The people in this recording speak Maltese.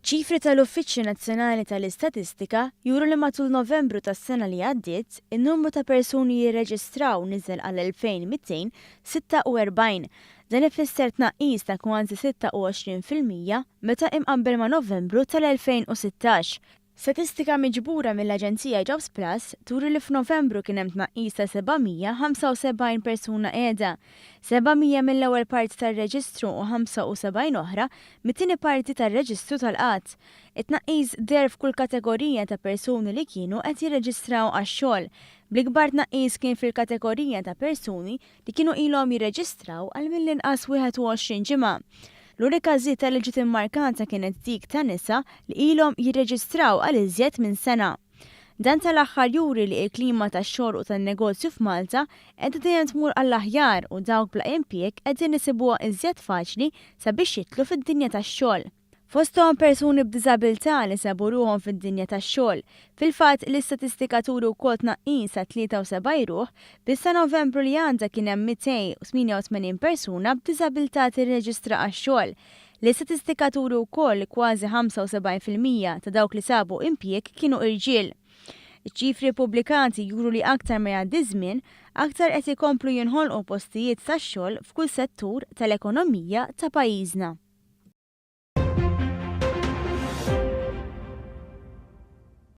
Iċ-ċifri tal-Uffiċċju Nazzjonali tal-Istatistika juru li matul Novembru tas-sena li għaddiet, in-numru ta' persuni jirreġistraw niżel għal 2,246. Dan ifisser tnaqqis ta' kważi 26% meta imqabbel ma' Novembru tal-2016. Statistika miġbura mill-Aġenzija Jobs Plus turi li f'Novembru kien hemm tnaqqis ta' 775 persuna qiegħda, 700 mill-ewwel parti tar-reġistru u 75 oħra mit-tieni parti tar-reġistru tal-qgħad. It-tnaqqis deher f'kull kategorija ta' persuni li kienu qed jirreġistraw għax-xogħol, bl-ikbar tnaqqis kien fil-kategorija ta' persuni li kienu ilhom jirreġistraw għal mill-inqas 21 ġimgħa. L-unika żieda li ġiet immarkata kienet dik ta' nisa li ilhom jirreġistraw għal iżjed minn sena. Dan tal-aħħar juri li l-klima tax-xogħol u tan-negozju f'Malta qiegħda dejjem tmur għall-aħjar u dawk bla impjieg qegħdin isibuha iżjed faċli sabiex jidħlu fid-dinja tax-xogħol. Fosthom persuni b'diżabilità li sabu ruħhom fid-dinja tax-xogħol. Fil-fatt, l-istatistika turi wkoll tnaqqis ta' 73 ruħ, biss sa Novembru li għadda kien hemm 288 persuna b'diżabilità tirreġistra għax-xogħol. L-istatistika turi wkoll li kważi 75% ta' dawk li sabu impjieg kienu irġiel. Iċ-ċifri ppubblikati juru li aktar ma jgħaddi ż-żmien, aktar qed ikomplu jinħolqu postijiet tax-xogħol f'kull settur tal-ekonomija ta' pajjiżna.